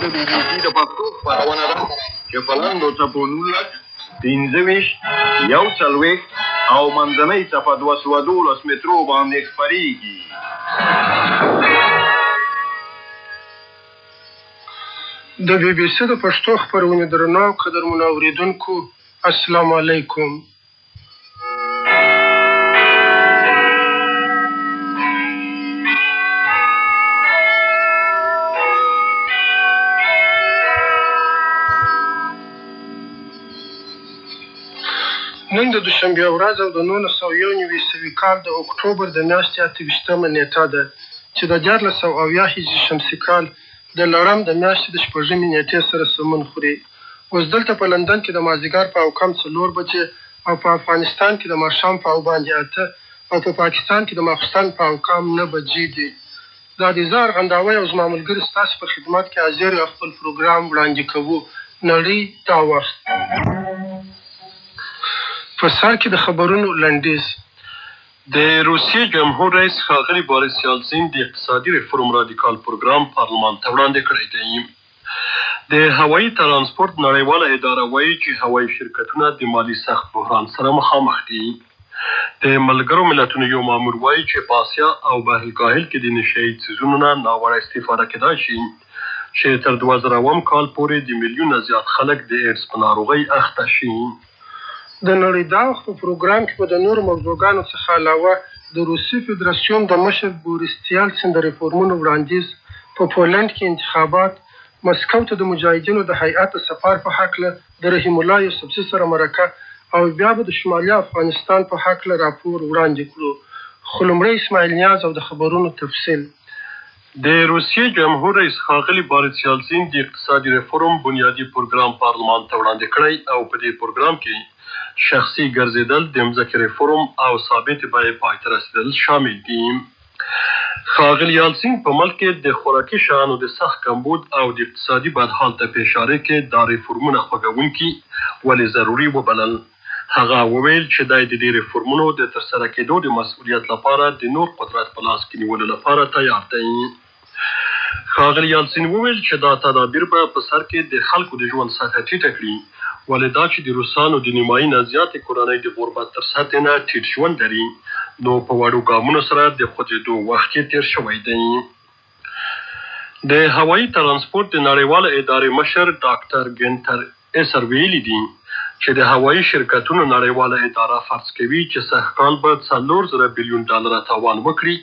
د بي بي سي د پښتو خپرونه ده چې په لنډو څپو 19، 25، 41 او منځنۍ څپه 212 مترو باندې خپرېږي. د بي بي سي د پښتو خپرونې درنو او قدرمنو اورېدونکو، السلام علیکم. نن د دوشنبې ورځ او د 1991 عیسوي کال د اکټوبر د میاشتې 28مه نېټه ده چې د 1370 هجري شمسي کال د لړم د میاشتې د شپږمې نېټې سره سمون خوري. اوس دلته په لندن کې د مازدیګر په اوکم 4 بجې او په افغانستان کې د ماښام په او باندې 8 او په پاکستان کې د ماخوستن په اوکام 9 بجې دي. دا دی زه ارغنداوی او زما ملګري ستاسې په خدمت کې حاضر یو او خپل پروګرام وړاندې کوو. نړۍ دا وخت. په سر کې د خبرونو لنډیز. د روسیې جمهور رئیس ښاغلي باریس یالتسین د اقتصادي ریفورم رادیکال پروګرام پارلمان ته وړاندې کړی دی. د هوایي ترانسپورت نړیواله اداره وایي چې هوایي شرکتونه د مالي سخت بحران سره مخامخ دي. د ملګرو ملتونو یو مامور وایي چې په اسیا او بحرالکاهل کې د نشه یي څیزونو نه ناوړه استفاده کیدای شي چې تر 2000 کال پورې د میلیونه زیات خلک د ایډز په ناروغۍ اخته شي. د نړۍ دا وخت په پروګرام کې به د نورو موضوعګانو څخه علاوه د روسي فدراسیون د مشر بوریس یلتسین د ریفورمونو وړاندیز، په پولنډ کې انتخابات، مسکو ته د مجاهدینو د هیئت د سفر په هکله د رحیم الله یوسفزي سره مرکه او بیا به د شمالي افغانستان په هکله راپور وړاندې کړو. خو لومړی اسماعیل نیاز او د خبرونو تفصیل. د روسیې جمهور رئیس ښاغلي باریس یالتسین د اقتصادي ریفورم بنیادي پروګرام پارلمان ته وړاندې کړی او په دې پروګرام کې شخصي ګرځېدل، د مځکې ریفورم او ثابتې بیې پای ته رسېدل شامل دي. ښاغلي یالتسین په ملک کې د خوراکي شیانو د سخت کمبود او د اقتصادي بد حال ته په اشارې کې دا ریفورمونه خوږوونکي ولې ضروري وبلل. هغه وویل چې دی د دې ریفورمونو د ترسره کېدو د مسؤلیت لپاره د نور قدرت په لاس کې نیولو لپاره تیار دی. ښاغلي یالتسین وویل چې دا تدابیر به په سر کې د خلکو د ژوند سطحه ټیټه کړي، ولې دا چې د روسانو د نیمایي نه زیاتې کورنۍ د غربت تر سطحې نه ټیټ ژوند لري، نو په وړو ګامونو سره د خوځېدو وخت یې تېر شوی دی. د هوایي ترانسپورت د نړیوالې ادارې مشر ډاکټر ګنتر ایسر ویلي دي چې د هوایي شرکتونو نړیواله اداره فرض کوي چې سږکال به 4000 بیلیون ډالره تاوان وکړي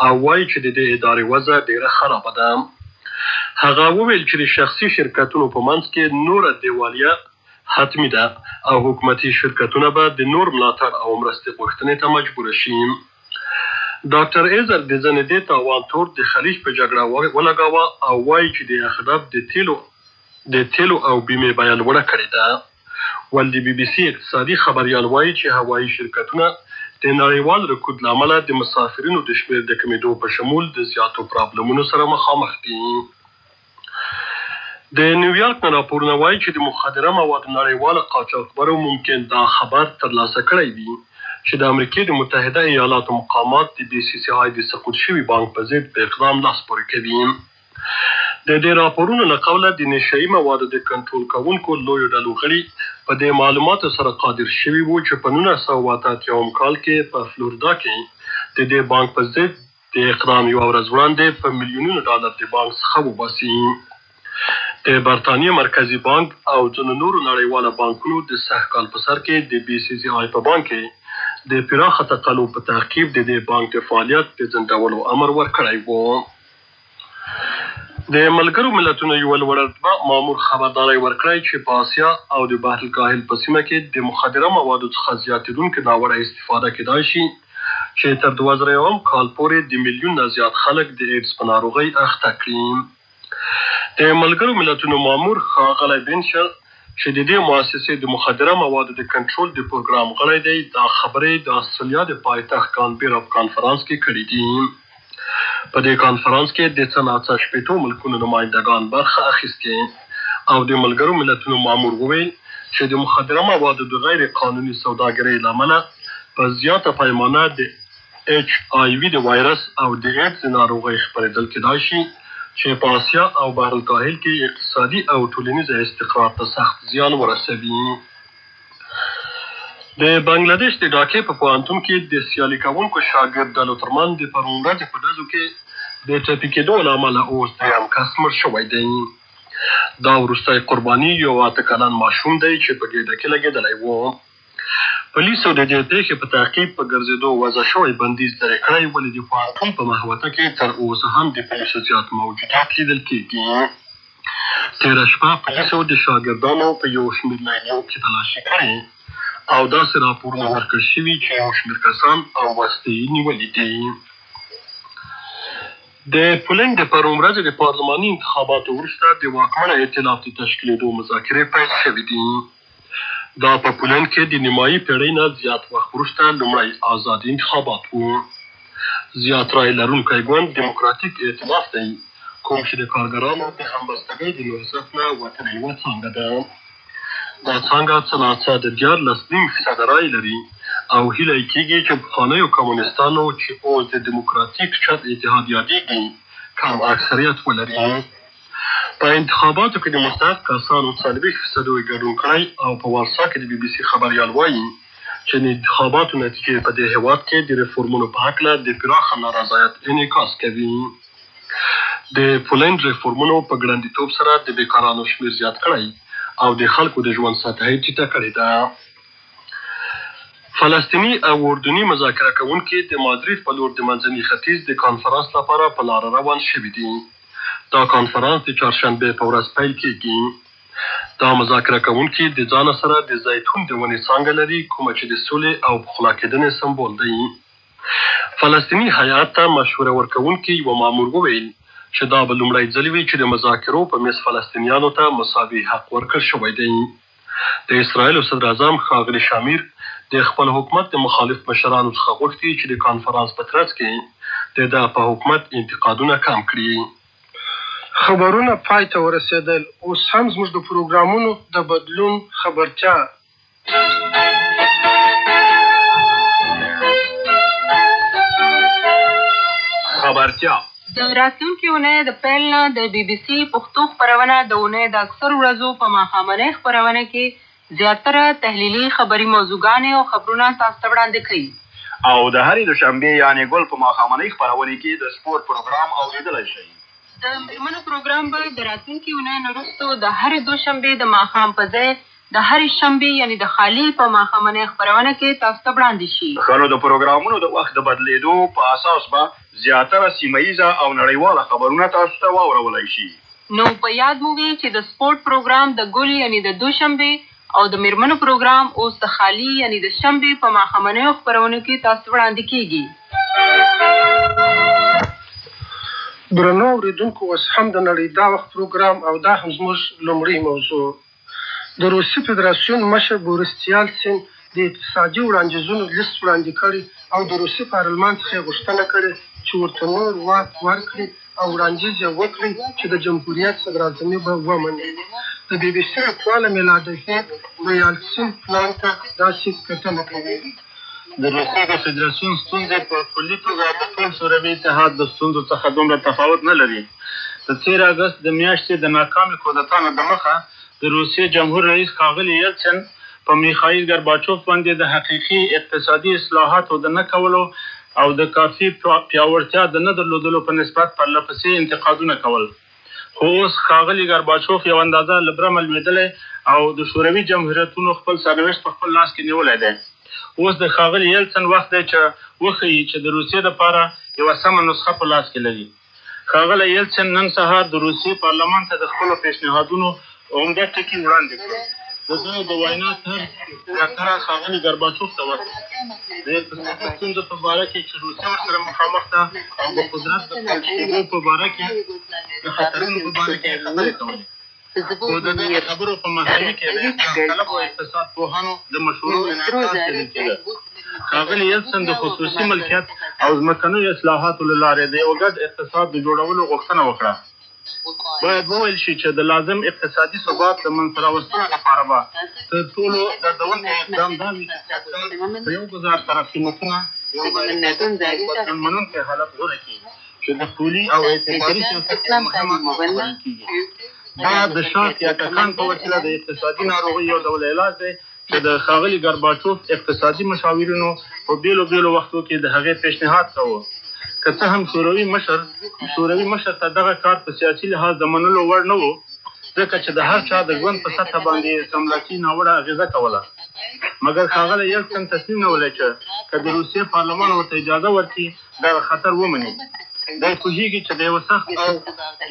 او وایي چې د دې ادارې وضع ډېره خرابه ده. هغه وویل چې د شخصي شرکتونو په منځ کې نوره دیوالیه حتمي ده او حکومتي شرکتونه به د نور ملاتړ او مرستې غوښتنې ته مجبوره شي. ډاکټر ایزر د ځنې دې تاوان تور د خلیج په جګړه ولګاوه او وایي چې د یخډب د تېلو او بیمې بیه لوړه کړې ده. ول د بي بي سي اقتصادي خبریال وایي چې هوایي شرکتونه د نړیوال رکود له امله د مسافرینو د شمېر د کمېدو په شمول د زیاتو پرابلمونو سره مخامخ دي. د نیویارک نه راپورونه وایي چې د مخدره موادو نړیواله قاچاقبرو ممکن دا خبر ترلاسه کړی وي چې د امریکې د متحده ایالاتو مقامات د بي سي سي آی د سقوط شوي بانک په ضد په اقدام لاس پورې کوي. د دې راپورونو له قوله د نشه یي موادو د کنټرول کوونکو لویو ډلو غړي په دې معلوماتو سره قادر شوي وو چې په 1988 کال کې په فلوریدا کې د دې بانک په ضد د اقدام یوه ورځ وړاندې په میلیونونو ډالر د بانک څخه وباسي. د برتانیې مرکزي بانک او ځینو نورو نړیواله بانکونو د سږ کال په سر کې د بي سي سي آی په بانک کې د پراخه تقلب په تعقیب د دې بانک د فعالیت د ځنډولو امر ورکړی وو. د ملګرو ملتونو یوه لوړرتبه مامور خبرداری ورکړی چې په اسیا او د بحرالکاهل په سیمه کې د مخدره موادو څخه زیاتېدونکې ناوړه استفاده کېدای شي چې تر 2001 کال پورې د میلیون نه زیات خلک د ایډز په ناروغۍ اخته کړي. د ملګرو ملتونو مامور ښاغلی بنشر چې د دې مؤسسې د مخدره موادو د کنټرول د پروګرام غړی دی، دا خبرې د استرالیا د پایتخت کانبیرا په کانفرانس کې کړې دي. په دې کانفرانس کې د څه ناڅه 60 ملکونو نمایندګان برخه اخیستې او د ملګرو ملتونو مامور وویل چې د مخدره موادو د غیر قانوني سوداګرۍ له امله په زیاته پیمانه د اچ آی وي د وایرس او د ایډز د ناروغۍ خپرېدل کېدای شي چې په اسیا او بحرالکاهل کې اقتصادي او ټولنیز استقرار ته سخت زیان ورسوي. د بنګله دېش د ډاکې په پوهنتون کې د سیالي کوونکو شاګرد ډلو ترمنځ د پرون ورځې په ډزو کې د ټپي کېدو له امله اوس درېیم کس مړ شوی دی. دا وروستی قرباني یو 8 کلن ماشوم دی چې په ګېډه کې لګېدلی و. پولیسو د دې پېښې په تعقیب په ګرځېدو وضع شوی بندیز لرې کړی، ولې د پوهنتون په محوطه کې تر اوسه هم د پولیسو زیات موجودیت لیدل کېږي. تېره شپه پولیسو د شاګردانو په یو شمېر لیلیو کې تلاشي کړې او داسې راپورونه ورکړل شوي چې یو شمېر کسان او وسلې یې نیولې دي. د پولنډ د پرون ورځې د پارلماني انتخاباتو وروسته د واکمنه ائتلاف د تشکیلېدو مذاکرې پیل شوې دي. دا په پولنډ کې د نیمايي پېړۍ نه زیات وخت وروسته لومړی ازاد انتخابات وو. زیات رای لرونکی ګوند دیموکراتیک ائتلاف دی، کوم چې د کارګرانو د همبستګۍ د نهضت نه وتلې یوه څانګه ده. دا څانګه څه ناڅه د 13.5 فیصده رایې لري او هیله یې کېږي چې پخوانیو کمونستانو چې اوس د دیموکراتیک چپ اتحاد یادېږي، کم اکثریت ولري. په انتخاباتو کې د مستحق کسانو 40 فیصدو یې ګډون کړی او په وارسا کې د بي بي سي خبریال وايي چې د انتخاباتو نتیجې په دې هېواد کې د ریفورمونو په هکله د پراخه نارضایت انعکاس کوي. د پولنډ ریفورمونو په ګړندیتوب سره د بېکارانو شمېر زیات کړی او د خلکو د ژوند سطحه یې ټیټه کړې ده. فلسطیني او اردني مذاکره کوونکي د مادرید په لور د منځني ختیځ د کانفرانس لپاره په لاره روان شوي دي. دا کانفرانس د چهارشنبې په ورځ پیل کېږي. دا مذاکره کوونکي د ځانه سره د زیتون د ونې څانګه لري، کومه چې د سولې او پخلا کېدنې سمبول دی. فلسطیني هیئت ته مشوره ورکوونکي یوه مامور وویل چې دا به لومړی ځل وي چې د مذاکرو په مېز فلسطینیانو ته مساوي حق ورکړل شوی دی. د اسراییلو صدراعظم ښاغلي شامیر د خپل حکومت د مخالف مشرانو څخه غوښتي چې د کانفرانس په ترڅ کې د ده په حکومت انتقادونه کم کړي. خبرونه پای ته ورسېدل، اوس هم زموږ د پروګرامونو د بدلون خبرتیا. خبرتیا. د راتلونکې اونۍ د پیل نه د بي بي سي پښتو خپرونه د اونۍ د اکثرو ورځو په ماښامنۍ خپرونه کې زیاتره تحلیلي خبري موضوعګانې او خبرونه تاسو ته وړاندې کوي. او د هرې دوشنبې یعنې ګل په ماښامنۍ خپرونې کې د سپورت پروګرام اورېدلی شئ. د مېرمنو پروګرام به د راتلونکې اونۍ نه وروسته د هرې دوشنبې د ماښام په ځای د هرې شنبې یعنې د خالي په ماښامنۍ خپرونه کې تاسو ته وړاندې شي. ښه نو د پروګرامونو د وخت د بدلېدو په اساس به زیاتره سیمه ییزه او نړیواله خبرونه تاسو ته واورولای شي. نو په یاد مو وي چې د سپورت پروګرام د ګل یعنې د دوشنبې او د مېرمنو پروګرام اوس د خالي یعنې د شنبې په ماښامنیو خپرونو کې تاسو ته وړاندې کېږي. درنو اورېدونکو اوس هم د نړۍ دا وخت پروګرام او دا هم زموږ لومړۍ موضوع. د روسي فدراسیون مشر بوریس یلتسین د اقتصادي وړاندیزونو لیست وړاندې کړی او د روسي پارلمان څخه یې غوښتنه کړې چې ورته نور واک ورکړي او وړاندیز یې وکړي چې د جمهوریت صدراعظمي به ومني. د بي بي سي لیکواله میلاده هیګ د یلتسین پلان ته داسې کتنه کوي. د روسیې د فدراسیون ستونزې په کلي توګه د ټول شوروي اتحاد د ستونزو څخه دومره تفاوت نه لري. د تېر اګست د میاشتې د ناکامې کودتا نه دمخه د روسیې جمهور رئیس ښاغلي یلتسن په میخاییل ګرباچوف باندې د حقیقي اقتصادي اصلاحاتو د نه کولو او د کافي پیاوړتیا د نه درلودلو په نسبت پرله پسې انتقادونه کول. خو اوس ښاغلي ګرباچوف یو اندازه له برمه لوېدلی او د شوروي جمهوریتونو خپل سرنوشت په خپل لاس کې نیولی دی. اوس د ښاغلي یلتسن وخت دی چې وښيي چې د روسیې لپاره یوه سمه نسخه په لاس کې لري. ښاغلی یلتسن نن سهار د روسیې پارلمان ته د خپلو پېشنهادونو عمده ټکي وړاندې کړل. د ده د وینا طرز زیاتره ښاغلي ګرباچوف ته ورته و. د اقتصادي ستونزو په باره کې چې روسیه ورسره مخامخ ده او د قدرت د فلج کېدو په باره کې د خطرونو په باره کې یې خبرې کولې. خو د ده د خبرو په محتوی کې د اصلاح طلبو اقتصاد پوهانو د مشورو انعکاس لیدل کېده. ښاغلي یلتسن د خصوصي ملکیت او ځمکنیو اصلاحاتو له لارې د یوه ګډ اقتصاد د جوړولو غوښتنه وکړه. باید وویل شي چې د لازم اقتصادي ثبات د منځته راوستلو لپاره به تر ټولو دردونکی اقدام دا وي چې سږکال په یو ګوزار سره قیمتونه یو با اعتدال او بدلون منونکی حالت غوره کړي. چې د پولي او اعتباري سیاست یوه مهمه برخه بلل کېږي. دا د شاک یا ټکان په وسیله د اقتصادي ناروغۍ یو ډول علاج دی چې د ښاغلي ګرباچوف اقتصادي مشاورینو په بېلو بېلو وختو کې د هغې پېشنهاد کاوه. که څه هم شوروي مشر شوروي مشر ته دغه کار په سیاسي لحاظ د منلو وړ نه و، ځکه چې د هر چا د ژوند په سطحه باندې یې سملاسي ناوړه اغېزه کوله. مګر ښاغلی یلتسن تصمیم نیولی چې که د روسیې پارلمان ورته اجازه ورکړي، دغه خطر ومني. دی پوهېږي چې د یوه سخت او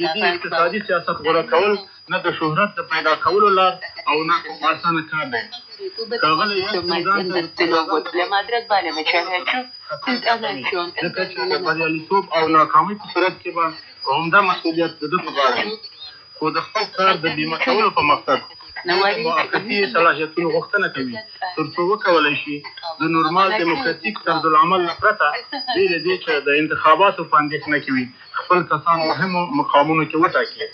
جدي اقتصادي سیاست غوره کول نه د شهرت د پیدا کولو لار او نه کوم اسانه کار دی. ښاغلی یلتسن ځان ته د صدراعظم د خطر زیاتوي، ځکه چې د بریالیتوب او ناکامۍ په صورت کې به عمده مسوولیت د ده په غاړه وي. خو د خپل کار د بیمه کولو په مقصد دی د موقتي صلاحیتونو غوښتنه کوي تر څو وکولای شي د نورمال دیموکراتیک طرزالعمل نه پرته بې له دې چې د انتخاباتو په اندېښنه کې وي خپل کسان مهمو مقامونو کې وټاکي.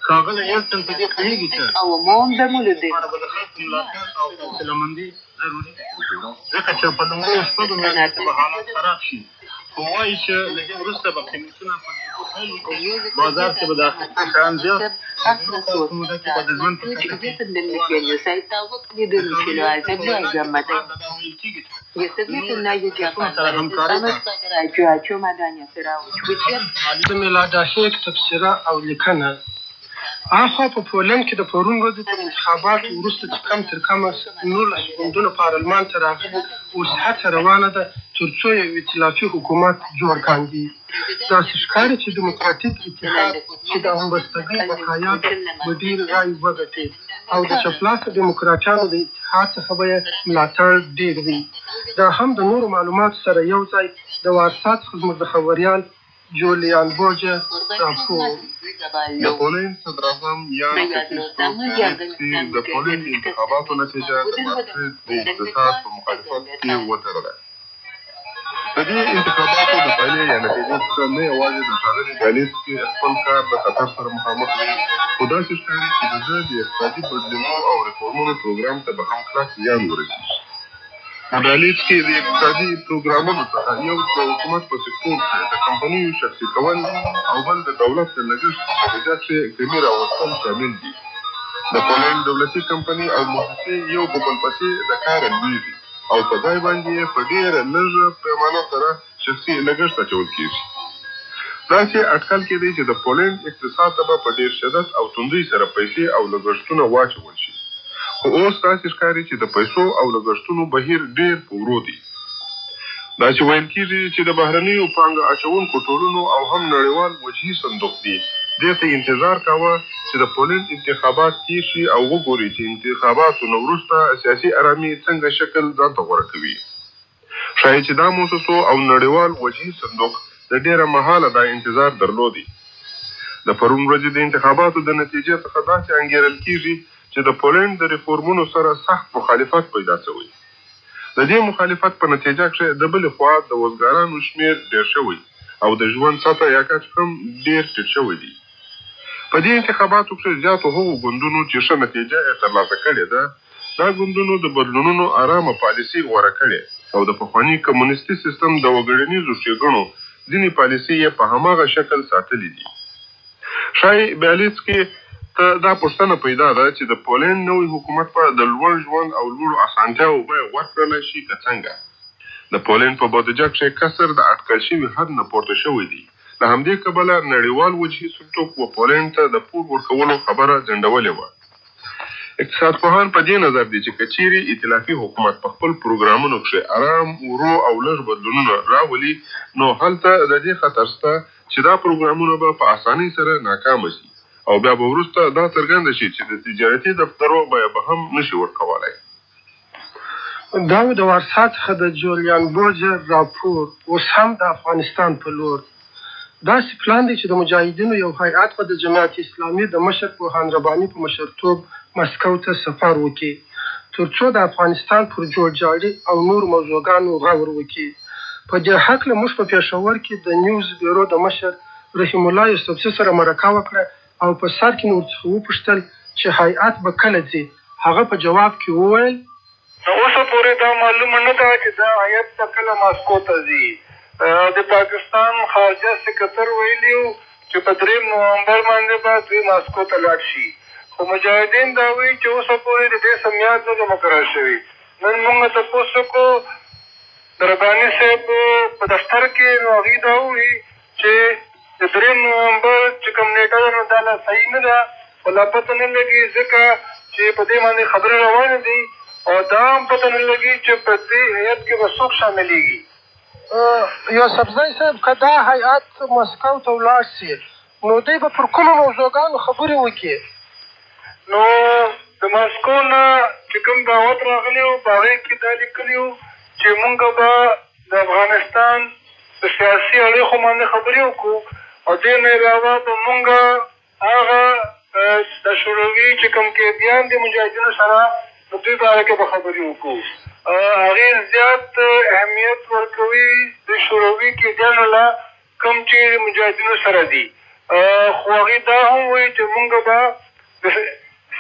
ښاغلی یلتسن په دې پوهېږي چې د دې لپاره به د خلکو ملاتړ او حوصله مندي ضروري ده، ځکه چې په لومړیو شپږو میاشتو کې به حالات خراب شي، خو وايي چې له دې وروسته به قیمتونه په لوړېدو پیل وکړي، بازار کې به د اخیستو شیان زیات او د یو کال په موده کې به د ژوند په سطح کې د ښاغلي یلتسن په وینا کې تاند دا ویل کېږي چې د نورو شرکتونو سره همکارۍ ته د میلاډاهیک تبصره او لیکنه. اخوا په پولنډ کې د پرون ورځې تر انتخاباتو وروسته چې کم تر کمه 19 ګوندونه پارلمان ته راغلي، اوس هڅه روانه ده تر څو یو ایتلافي حکومت جوړ کاندي. داسې ښکاري چې دیموکراتیک اتحاد چې د همبستګۍ بقایا ده، به ډېرې رایې وګټي او د چپلاسه دیموکراټانو د اتحاد څخه به یې ملاتړ ډېر وي. دا هم د نورو معلوماتو سره یو ځای د وارسا څخه زموږ د خبریال جولیان بوجه راپور. د پولنډ صدراعظم یان کسیستوف بیلیڅکي د پولنډ د انتخاباتو نتیجه د مارکسیست د اقتصاد په مخالفت کې وتړله. د دې انتخاباتو د پایلې یا نتیجې څخه نه یوازې د ښاغلي بیلیڅکي خپل کار د خطر سره مخامخ دی، خو داسې ښکاري چې د ده د اقتصادي بدلونو او ریفورمونو پروګرام ته به هم کلک زیان ورسیږي. په ډالیز کې د اقتصادي پروګرامونو څخه یو د حکومت په سکتور کښې د کمپنیو شخصي کول او بل د دولت د لګښت په بودجه کښې کمي راوستل شامل دي. د پولنډ دولتي کمپنۍ او موسسې یو په بل پسې د کاره لویږي او په ځای باندې یې په ډېره لږه پیمانه سره شخصي لګښت اچول کېږي. داسې اټکل کېدی چې د پولنډ اقتصاد ته به په ډېر شدت او توندۍ سره پیسې او لګښتونه واچول شي، خو اوس داسې ښکاري چې د پیسو او لګښتونو بهیر ډېر په ورو دی. داسې ویل کېږي چې د بهرنیو پانګه اچوونکو ټولنو او هم نړیوال وجهي صندوق دې دې ته انتظار کاوه چې د پولنډ انتخابات تېر شي او وګوري چې انتخاباتو نه وروسته سیاسي ارامي څنګه شکل ځانته غوره کوي. ښايي چې دا موسسو او نړیوال وجهي صندوق د ډېره مهاله دا انتظار درلودی. د پرون ورځې د انتخاباتو د نتیجې څخه داسې انګېرل کېږي چې د پولنډ د ریفورمونو سره سخت مخالفت پیدا شوی. د دې مخالفت په نتیجه کښې د بلې خوا د وزګارانو شمېر ډېر شوی او د ژوند سطح یا کچ هم ډېر ټیټ شوی دی. په دې انتخاباتو کښې زیاتو هغو ګوندونو چې ښه نتیجه ئې ترلاسه کړې ده، دا ګوندونو د بدلونونو ارامه پالیسي غوره کړې او د پخواني کمونستي سیستم د وګړنیزو ښېګڼو ځینې پالیسۍ یې په هماغه شکل ساتلې دي. ښايي بیالیڅکي ته دا پوښتنه پیدا ده چې د پولنډ نوی حکومت به د لوړ ژوند او لوړو اسانتیاوو بیه ورکړلای شي که څنګه؟ د پولنډ په بودجه کښې کسر د اټکل شوي حد نه پورته شوی دی. له همدې کبله نړیوال وجهي صندوق و پولنډ ته د پور ورکولو خبره ځنډولې وه. اقتصاد پوهان په دې نظر دي چې که چیرې ایتلافي حکومت په خپل پروګرامونو کښې ارام، ورو او لږ بدلونونه راولي نو هلته د دې خطر شته چې دا پروګرامونه به په اسانۍ سره ناکامه شي او بیا به وروسته دا څرګنده شي چې د تجارتي دفترو بیه به هم نه شي ورکولای. دا و د وارسا څخه د جولیان بوجر راپور، اوس هم د افغانستان په لور. داسې پلان دی چې د مجاهدینو یو هیئت به د جماعت اسلامي د مشر پوهاند رباني په مشرتوب مسکو ته سفر وکړي تر څو د افغانستان پر جوړ جاړي او نورو موضوعګانو غور وکړي. په دې هکله موږ په پېښور کې د نیوز بیرو د مشر رحیم الله یوسفزي سره مرکه وکړه او په سر کې مې ورڅخه وپوښتل چې هیئت به کله ځي؟ هغه په جواب کې وویل. تر اوسه پورې دا معلومه نه ده چې دا هیئت به کله ماسکو ته ځي. د پاکستان خارجه سکرتر ویلي وو چې په درېیم نومبر باندې به دوی ماسکو ته لاړ شي، خو مجاهدین دا وایي چې اوسه پورې د دې څه میعاد نه دی مقرر شوی. نن مونږ تپوس وکړو د رباني صاحب په دفتر کې، نو هغوی دا وویل چې د درېیم نومبر چې کوم نېټه ده نو دا لا صحیح نه ده او لا پته نه لګي، ځکه چې په دې باندې خبرې روانې دي او دا هم پته نه لګي چې په دې هیئت کې به څوک شاملېږي. یوسفزی صاحب که دا هیئت مسکو ته ولاړ شي نو دوی به پر کومو موضوعګانو خبرې وکړي؟ نو د ماسکو نه چې کوم دعوت راغلی و، په هغې کې دا لیکلي وو چې مونږ به د افغانستان په سیاسي اړیخو باندې خبرې وکړو او دې نه علاوه به مونږ هغه د شوروي چې کوم قیدیان دي مجاهدینو سره د دوی باره کې به خبرې وکړو. هغې زیات اهمیت ورکوي د شوروي قیدیانو له کوم چې مجاهدینو سره دي، خو هغوی دا هم وایي چې مونږ به د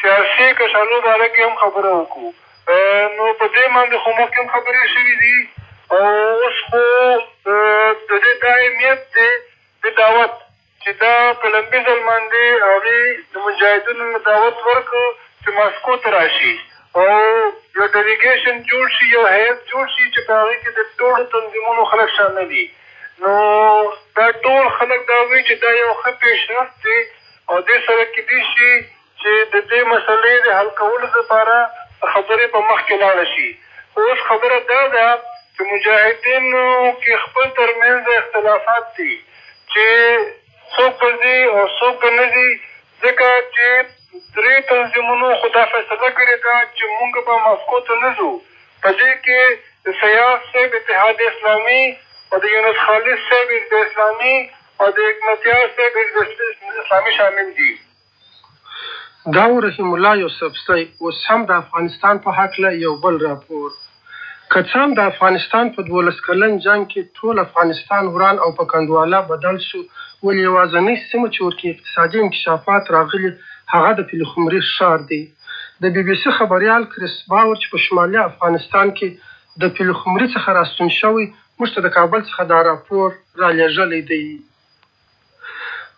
سیاسي کشالو باره کې هم خبره وکړو. نو په دې باندې خو مخکې هم خبرې شوې دي او اوس خو د دې دا اهمیت دی د دعوت چې دا په لومړي ځل باندې هغوی د مجاهدینو نه دعوت ورکړ چې ماسکو ته راشي او یو ډیلیګېشن جوړ شي، یو هیئت جوړ شي چې په هغې کې د ټولو تنظیمونو خلک شامل وي. نو دا ټول خلک دا وایي چې دا یو ښه پیشرفت دی او دې سره کېدای شي چې د دې مسئلې د حل کولو لپاره خبرې په مخ کې لاړه شي. خو اوس خبره دا ده چې مجاهدینو کې خپل ترمنځ اختلافات دي چې څوک به ځي او څوک به نه ځي، ځکه چې درې تنظیمونو خو دا فیصله کړې ده چې مونږ به ماسکو ته نه ځو. په دې کې د سیاف صاحب اتحاد اسلامي او د یونس خالد صاحب حزب اسلامي او د حکمتیار صاحب حزب اسلامي شامل دي. دا و رحیم الله یوسفزی. اوس هم د افغانستان په هکله یو بل راپور. که څه هم د افغانستان په 12 کلن جنګ کې ټول افغانستان وران او په کنډواله بدل شو، ولې یوازنۍ سیمه چې ورکې اقتصادي انکشافات راغلي هغه د پلخمري ښار دی. د بي بي سي خبریال کریس باور چې په شمالي افغانستان کې د پلخمري څخه راستون شوی، موږ ته د کابل څخه دا راپور رالېږلی دی.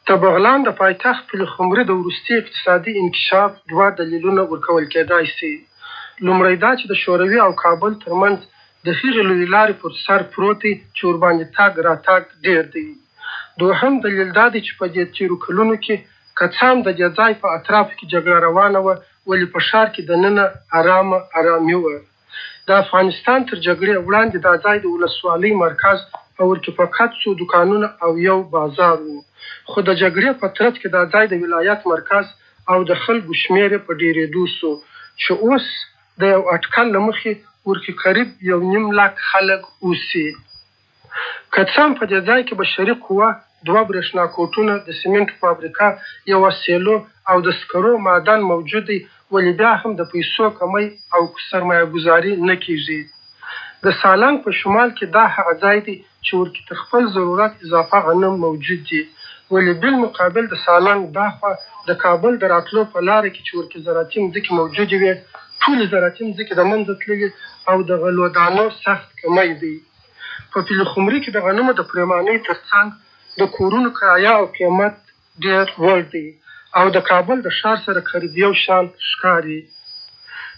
د بغلان د پایتخت پلخمري د وروستي اقتصادي انکشاف دوه دلیلونه ورکول کېدای شي. لومړی دا چې د شوروي او کابل ترمنځ د هغې لویې لارې پر سر پروت دی چې ورباندې تګ راتګ ډېر دی. دوهم دلیل دا دی چې په دې تېرو کلونو کې که څه هم د دې ځای په اطرافو کې جګړه روانه وه، ولې په ښار کې دننه ارامه ارامي وه. د افغانستان تر جګړې وړاندې دا ځای د ولسوالۍ مرکز او ورکې فقط څو دوکانونه او یو بازار و، خو د جګړې په ترڅ کې دا ځای د ولایت مرکز او د خلکو شمېر یې په ډېرېدو شو چې اوس د یو اټکل له مخې ورکې قریب یو نیم لک خلک اوسي. که څه هم په دې ځای کې بشري قوه، دوه برېښنا کوټونه، د سیمنټو فابریکه، یوه سیلو او د سکرو معدن موجود دی، ولې بیا هم د پیسو کمی او سرمایه ګذاري نه کېږي. د سالنګ په شمال کې دا هغه ځای دی چې ورکې تر خپل ضرورت اضافه غنم موجود دي، ولې بالمقابل د سالنګ دا خوا د کابل د راتلو په لاره کې چې ورکې زراعتي مځکې موجودې وې، ټولې زراعتي مځکې د منځه تللي او د غلو دانو سخت کمی دی. په پلخمري کې د غنمو د پرېمانۍ تر څنګ د کورونو کرایه او قیمت ډېر لوړ دی او د کابل د ښار سره قریب یو شان ښکاري.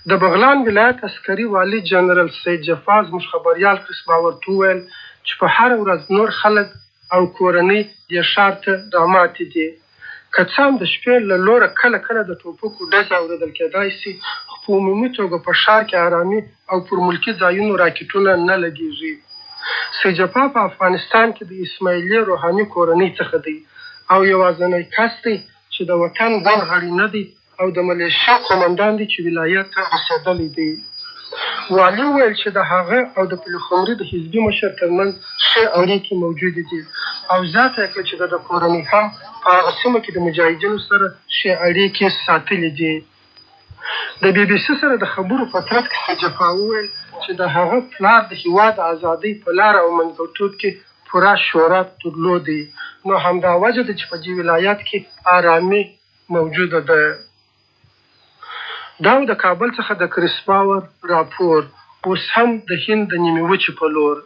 د بغلان ولایت عسکري والي جنرال سید جفا زموږ خبریال کریس باور ته وویل چې په هره ورځ نور خلک او کورنۍ دې ښار ته راماتې دي. که څه هم د شپې له لوره کله کله د ټوپکو ډزې اورېدل کېدای شي، خو په عمومي توګه په ښار کې ارامي او پر ملکي ځایونو راکټونه نه لګېږي. سیجپا په افغانستان کې د اسماعیلي روحاني کورنۍ څخه دی او یوازنی کس دی چې د وطن ګوند غړی نه دی او د ملېشو قومندان دی چې ولایت ته رسېدلی دی. والي وویل چې د هغه او د پلخمري د حزبي مشر ترمنځ ښې اړیکې موجودې دي او زیاته یې کړه چې د ده کورنۍ هم په هغه سیمه کې د مجاهدینو سره ښې اړیکې ساتلې دي. د بي بي سي سره د خبرو په ترڅ کې سجفا وویل چې د هغه پلار د هیواد د ازادۍ په لاره او منځګړتوب کې پوره شهرت درلودی، نو همدا وجه ده چې په دې ولایت کې ارامي موجوده ده. دا و د کابل څخه د کریس باور راپور. اوس هم د هند د نیمې وچې په لور.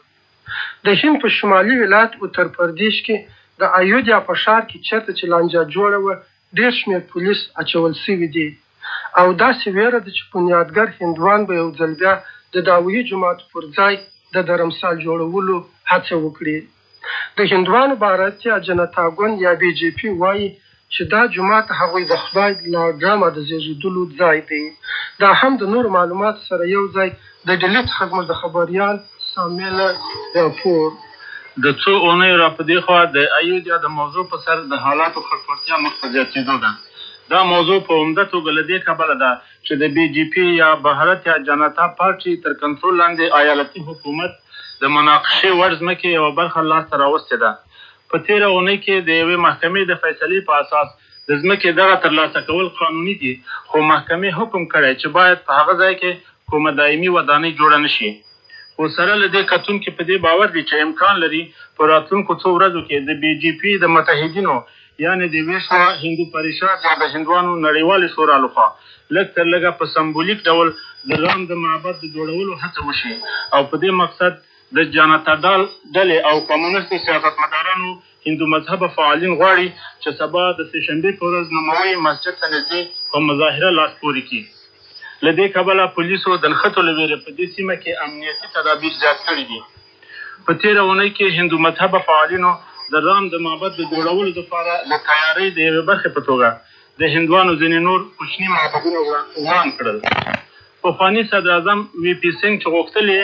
د هند په شمالي ولایت اترپردیش کې د ایودیا په ښار کې چېرته چې لانجه جوړه وه، ډېر شمېر پولیس اچول شوي دي او داسې وېره ده چې بنیادګر هندوان به یو ځل بیا د داویي جومات پر ځای د درمسال جوړولو هڅه وکړي. د هندوانو بهارتیا جنتا ګوند یا بي جې پي وايي چې دا جومات د هغوی د خدای لارډ راما د زېږېدلو ځای دی. دا هم د نورو معلوماتو سره یو ځای د ډیلي څخه زموږ د خبریال سامېلر راپور. د څو اونیو راپدیخوا د ایودیا د موضوع په سر د حالاتو خړپړتیا مخ په زیاتیدو ده. دا موضوع په عمده توګه له دې کبله ده چې د بي جي پي یا بهارتیا جاناتا پارټي تر کنترول لاندې ایالتي حکومت د مناقشې وړ ځمکې یوه برخه لاس ته راوستې ده. په تېره اونۍ کې د یوې محکمې د فیصلې په اساس د ځمکې دغه ترلاسه کول قانوني دي، خو محکمې حکم کړی چې باید په هغه ځای کې کومه دایمي ودانۍ جوړه نه شي. خو سره له دې کتونکي په دې باور دي چې امکان لري په راتلونکو څو ورځو کې د بي جي پي د متحدینو یعنې د ویشوا هندو پریشاد یا د هندوانو نړیوالې شورا لخوا لږ تر لږه په سمبولیک ډول د رام د معبد د جوړولو هڅه وشي او په دې مقصد د جاناتادال ډلې او کمونستو سیاستمدارانو هندو مذهبه فعالین غواړي چې سبا د سې شنبې په ورځ نوموړي مسجد ته نږدې په مظاهره لاس پورې کړي. له دې کبله پولیسو د نښتو له وېرې په دې سیمه کې امنیتي تدابیر زیات کړي دي. په تېره اونۍ کې هندو مذهبه فعالینو د رام د معبد د جوړولو لپاره له تیارۍ د یوې برخې په توګه د هندوانو ځینې نور کوچني معبدونه وران کړل. پخواني صدراعظم وي پي سینګ چې غوښتل یې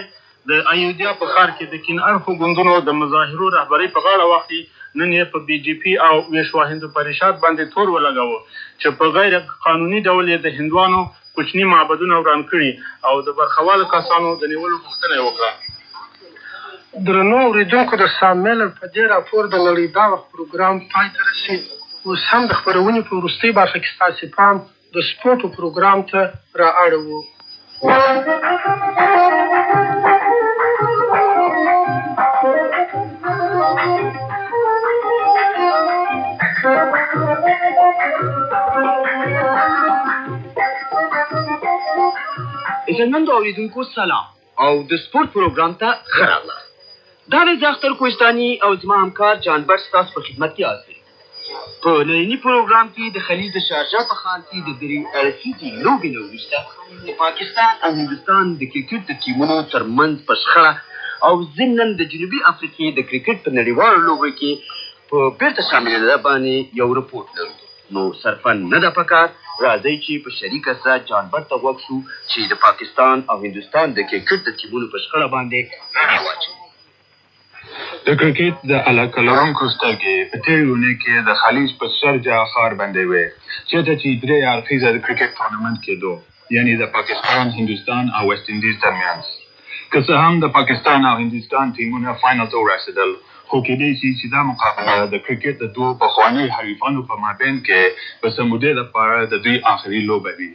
د ایودیا په ښار کې د کین اړخو ګوندونو د مظاهرو رهبري په غاړه واخلي، نن یې په بي جي پي او ویشوا هندو پریشاد باندې تور ولګاوه چې په غیر قانوني ډول یې د هندوانو کوچني معبدونه وران کړي او د برخوالو کسانو د نیولو غوښتنه یې وکړه. درنو اورېدونکو د سام میلر په دې راپور د نړۍ دا وخت پروګرام پای ته رسي. اوس هم د خپرونې په وروستۍ برخه کې ستاسې پام د سپورټ و پروګرام ته را اړوو. عزتمندو اورېدونکو سلام او د سپورت پروګرام ته ښه راغلاست. دا دی زه اختر کوهستاني او زما همکار جان بټ ستاسو په خدمت کې حاضر یو. په ننني پروګرام کې د خلیج د شارجه په ښار کې د درې اړخیزې لوبې نه وروسته د پاکستان او هندوستان د کرکټ د ټیمونو تر منځ په شخړه او ضمناً د جنوبي افریقې د کرکټ په نړیوالو لوبو کې په بیرته شاملېدا باندې یو رپوټ لرو. نو صرفه نه ده پکار، راځئ چې په شریکه سره جان بټ ته غوږ شو چې د پاکستان او هندوستان د کرکټ د ټیمونو په شخړه باندې رڼا واچوي. د کرکټ د علاقه لرونکو سترګې په تېرې اونۍ کې د خلیج په شرجه ښار باندې وې، چېرته چې درې اړخیزه د کرکټ ټورنمنټ کېدو، یعنې د پاکستان، هندوستان او ویسټ انډیز ترمنځ. که څه هم د پاکستان او هندوستان ټیمونه فاینل ته ورسېدل، خو کېدای شي چې دا مقابله د کرکټ د دوو پخوانیو حریفانو په مابین کې په څه مودې لپاره د دوی اخري لوبه وي.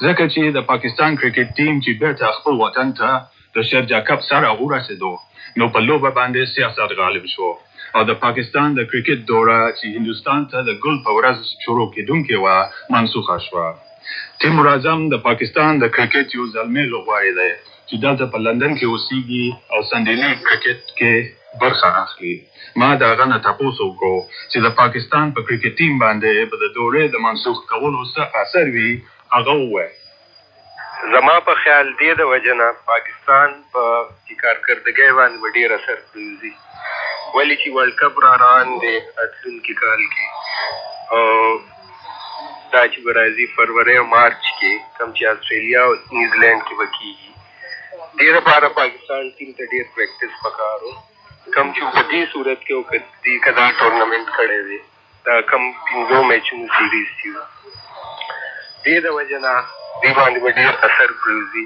ځکه چې د پاکستان کرکټ ټیم چې بیرته خپل وطن ته د شرجه کپ سره ورسېدو نو په لوبه باندې سیاست غالب شو او د پاکستان د کرکټ دوره چې هندوستان ته د ګل په ورځ شروع کېدونکې وه منسوخه شوه. تیمور اعظم د پاکستان د کرکټ یو زلمی لوبغاړی دی چې دلته په لندن کې اوسېږي او سنډې لیګ کرکټ کې برخه اخلي. ما د هغه نه تپوس وکړو چې د پاکستان په کرکټ ټیم باندې به د دورې د منسوخ کولو څه اثر وي، هغه وویل. زما په خیال دې د وجې نه پاکستان په چې کارکردګۍ باندې به ډېر اثر پرېوځي ولې چې ورلډ کپ را روان دی راتلونکي کال کې او دا چې به راځي فرورۍ او مارچ کې کوم چې اسټرالیا او نیوزلینډ کې به کېږي دې لپاره پاکستان ټیم ته ډېر پریکټس پکار و کوم چې په دې صورت کې او که دوی که دا ټورنمنټ کړی وی دا کوم پنځو میچونو سیریز چې وو دې د وجې نه دوی باندې به ډېر اثر پرېوځي.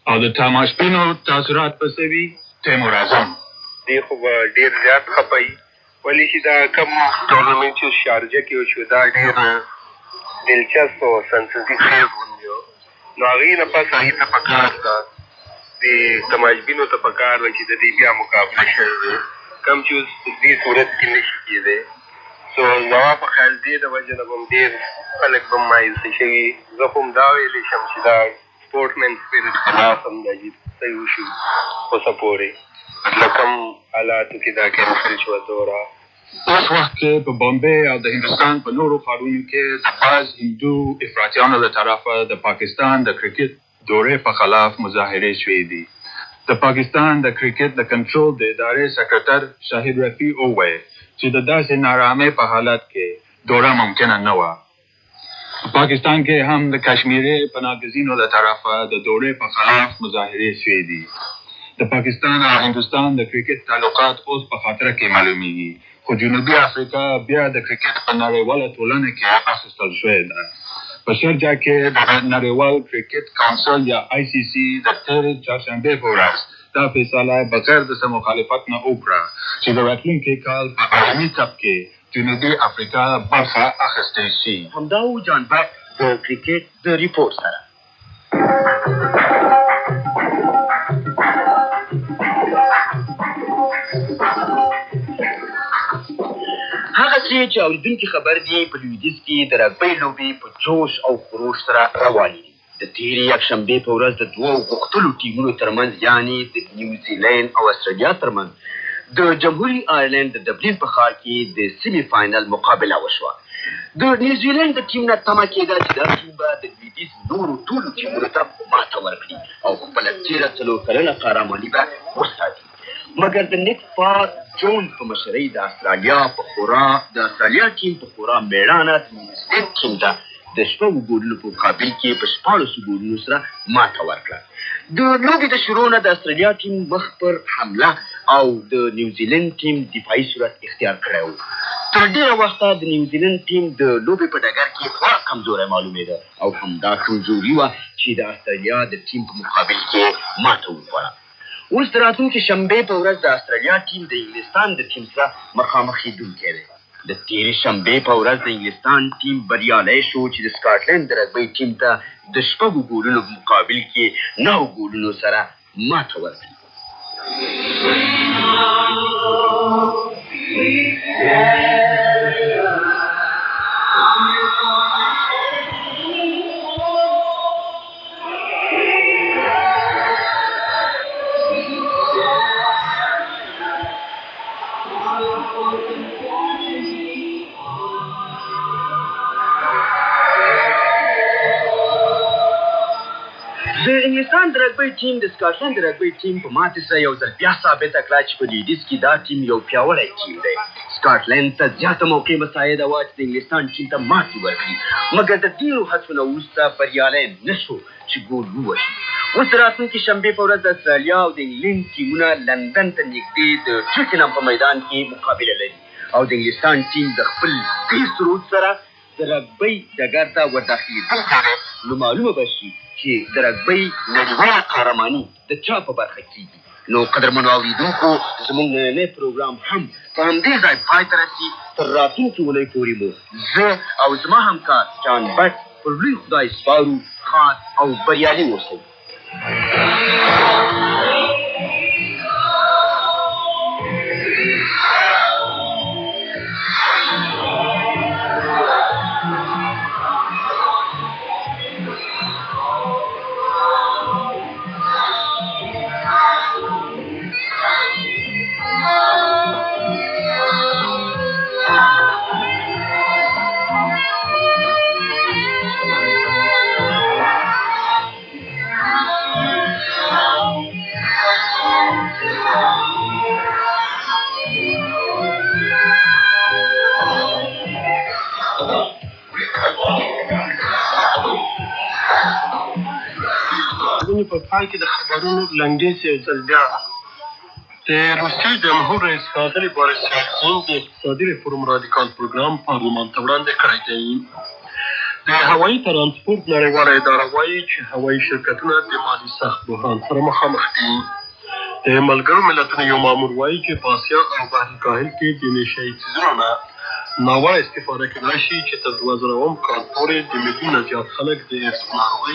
او د تماشبینو تاثرات به څه وي؟ تیمور اعظم. دی خو به ډېر زیات خپه وي ولې چې دا کوم ټورنمنټ چې اوس شارجه کې وشو دا ډېر دلچسپ او سنسسي خېز غوندې و نو هغې نه پس هغې ته پکار ده دې تماشبینو ته پکار ده چې د دې بیا مقابله شوې وی کوم چې اوس په دې صورت کې نه شي کېدی سو زما په خیال دې د وجې نه به هم ډېر خلک به هم مایوسه شوي زه خو هم دا ویلی شم چې دا سپورټمن سپیرټ خلاف هم ده چې څه وشو اوسه پورې. مطلب کوم حالاتو کې دا کینسل شوه دوره؟ اوس وخت کې په بامبې او د هندوستان په نورو ښارونو کې د بعض هندو افراطیانو له طرفه د پاکستان د کرکټ دورې په خلاف مظاهرې شوې دي. د پاکستان د کرکټ د کنټرول د ادارې سکرټر شاهد رفیع وویل چې د داسې ناارامۍ په حالت کې دوره ممکنه نه وه. په پاکستان کې هم د کشمیري پناهګزینو له طرفه د دورې په خلاف مظاهرې شوې دي. د پاکستان او هندوستان د کرکټ تعلقات اوس په خطره کې معلومیږي، خو جنوبي افریقا بیا د کرکټ په نړیواله ټولنه کې اخیستل شوې ده. په شرجه کې د نړیوال کرکټ کونسل یا آی سي سي د تېرې چهارشنبې په ورځ دا فیصله بغیر د څه مخالفت نه وکړه چې د راتلونکي کال په عالمي کپ کې جنوبي افریقا برخه اخیستی شي. همدا و جان بټ د کرکټ د رپورټ سره. هغسې چې اورېدونکي خبر دي، په لویدیځ کې د رګبۍ لوبې په جوش او خروش سره روانې دي. د تېرې یکشنبې په ورځ د دوو غښتلو ټیمونو ترمنځ یعنې د نیوزیلینډ او اسټرالیا ترمنځ د جمهوري آیرلینډ د ډبلین په ښار کې د سیمي فاینل مقابله وشوه. د نیوزیلینډ د ټیم نه تمه کېده چې دا ټیم به د لویدیځ نورو ټولو ټیمونو ته ماته ورکړي او خپله تېره څلور کلنه قهرماني به وساتي. مګر د نیک پاک جونز په مشرۍ د استرالیا په خورا د استرالیا ټیم په خورا مېړانه د نیوزیلینډ ټیم ته د شپږو ګولونو په مقابل کې په شپاړسو ګولونو سره ماته ورکړه. د لوبې د شروع نه د استرالیا ټیم مخ پر حمله او د نیوزیلینډ ټیم دفاعي صورت اختیار کړی و. تر ډېره وخته د نیوزیلینډ ټیم د لوبې په ډګر کې خورا کمزوری معلومېده او همدا کمزوري وه چې د استرالیا د ټیم په مقابل کې ماته وخوړه. اوس د راتلونکې شنبې په ورځ د استرالیا ټیم د انګلستان د ټیم سره مخامخېدونکی دی. د تېرې شنبې په ورځ د انګلستان ټیم بریالی شو چې د سکاټلنډ د رګبۍ ټیم ته د شپږو ګولونو په مقابل کې نهو ګولونو سره ماته ورکړي. د انګلستان د رګبۍ ټیم د سکاټلنډ د رګبۍ ټیم په ماتې سره یو ځل بیا ثابته کړه چې په لویدیځ کې دا ټیم یو پیاوړی ټیم دی. سکاټلنډ ته زیاته موقع مساعده وه چې د انګلستان ټیم ته ماتې ورکړي، مګر د ډېرو هڅو نه وروسته بریالی نه شو چې ګول ووهي. اوس د راتلونکې شنبې په ورځ د استرالیا او د انګلینډ ټیمونه لندن ته نږدې د ټوکنهام په میدان کې مقابله لري او د انګلستان ټیم د خپل دې سرود سره د رګبۍ ډګر ته ورداخلېدونکی دی، نو معلومه به شي چې د رګبۍ نړیواله قهرماني د چا په برخه کېږي. نو قدرمنو اورېدونکو، زموږ نننی پروګرام هم په همدې ځای پای ته رسي. تر راتلونکې اونۍ پورې مو زه او زما همکار جان بټ پر لوی خدای سپارو. ښاد او بریالي اوسئ. خبرونو په پای کې د خبرونو لنډیز یو ځل بیا. د روسیې جمهور رئیس ښاغلي بوریس یلتسین د اقتصادي ریفورم رادیکال پروګرام پارلمان ته وړاندې کړی دی. د هوایي ترانسپورت نړیواله اداره وایي چې هوایي شرکتونه د مالي سخت بحران سره مخامخ دي. د ملګرو ملتونو یو مامور وایي چې په اسیا او بحر الکاهل کې د نشه یي څیزونو نه ناوړه استفاده کېدای شي چې تر 2000 کال پورې د میلیونه زیات خلک د ایډز په ناروغۍ